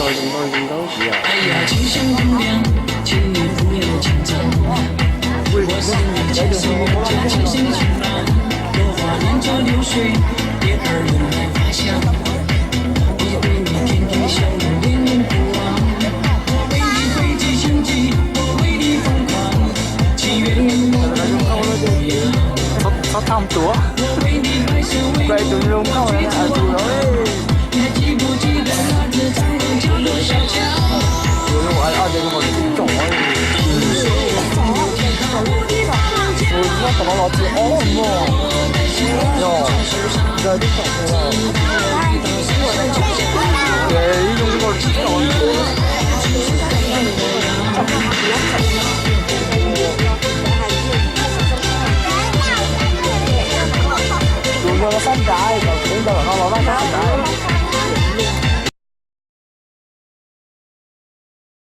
Zoo nkauj zoo nkauj tiag. Txhob tham tuav, tus zoo nkauj na tus no. Tus zoo nkauj no los tsis ob no. Yog, ntawd tib tsoom no. Ces ib zoo nkauj tsis tau. Tus no sab nrad, tus ntawd no los sab nrad.